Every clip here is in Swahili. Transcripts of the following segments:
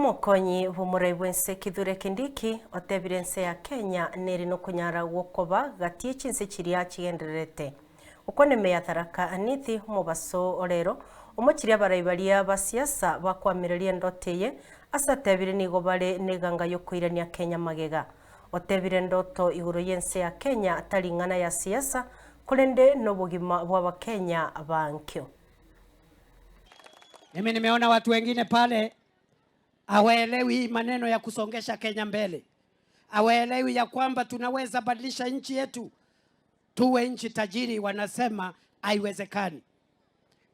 Omokonyi bw'omorai bw'ense Kithure Kindiki otebire ense ya Kenya neri nokonyara gwokoba gati chinse chiria chigendererete. Okwaneme ya Tharaka Nithi omobaso orero omochiri abarai baria ba siasa bakwamireria endoto eye ase atebire nigo bare neganga yokoirania Kenya magega. Otebire ndoto igoro y'ense ya Kenya tari ng'ana ya siasa korende n'obogima bw'Abakenya bankio. Mimi nimeona watu wengine pale hawaelewi maneno ya kusongesha Kenya mbele, hawaelewi ya kwamba tunaweza badilisha nchi yetu tuwe nchi tajiri. Wanasema haiwezekani,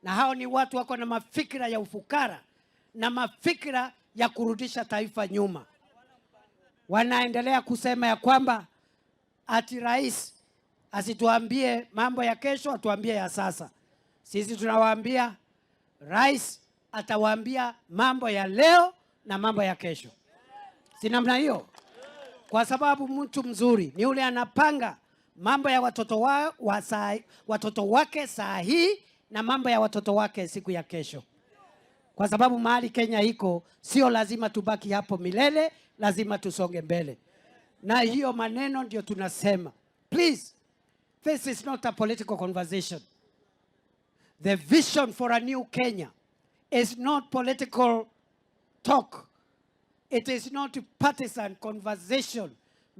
na hao ni watu wako na mafikira ya ufukara na mafikira ya kurudisha taifa nyuma. Wanaendelea kusema ya kwamba ati rais asituambie mambo ya kesho, atuambie ya sasa. Sisi tunawaambia rais atawaambia mambo ya leo na mambo ya kesho, si namna hiyo? Kwa sababu mtu mzuri ni yule anapanga mambo ya watoto wake saa hii na mambo ya watoto wake siku ya kesho, kwa sababu mahali Kenya iko sio lazima tubaki hapo milele, lazima tusonge mbele. Na hiyo maneno ndio tunasema, please, this is not a political conversation. The vision for a new Kenya is not political talk. It is not partisan conversation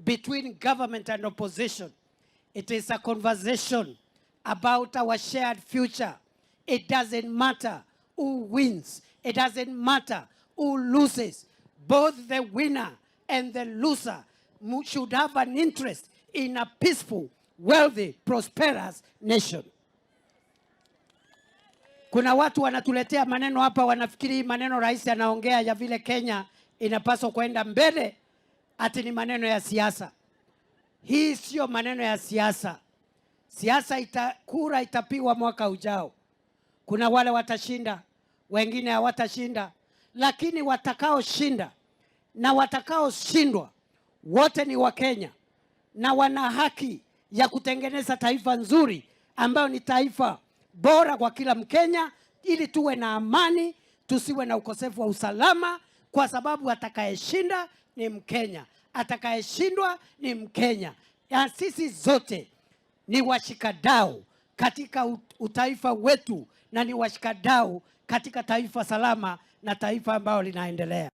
between government and opposition. It is a conversation about our shared future. It doesn't matter who wins. It doesn't matter who loses. Both the winner and the loser should have an interest in a peaceful, wealthy, prosperous nation. Kuna watu wanatuletea maneno hapa, wanafikiri maneno rais anaongea ya vile Kenya inapaswa kwenda mbele, ati ni maneno ya siasa. Hii sio maneno ya siasa. Siasa kura itapigwa mwaka ujao. Kuna wale watashinda, wengine hawatashinda, lakini watakaoshinda na watakaoshindwa wote ni Wakenya na wana haki ya kutengeneza taifa nzuri ambayo ni taifa bora kwa kila Mkenya, ili tuwe na amani, tusiwe na ukosefu wa usalama, kwa sababu atakayeshinda ni Mkenya, atakayeshindwa ni Mkenya. Ya sisi zote ni washikadau katika utaifa wetu na ni washikadau katika taifa salama na taifa ambalo linaendelea.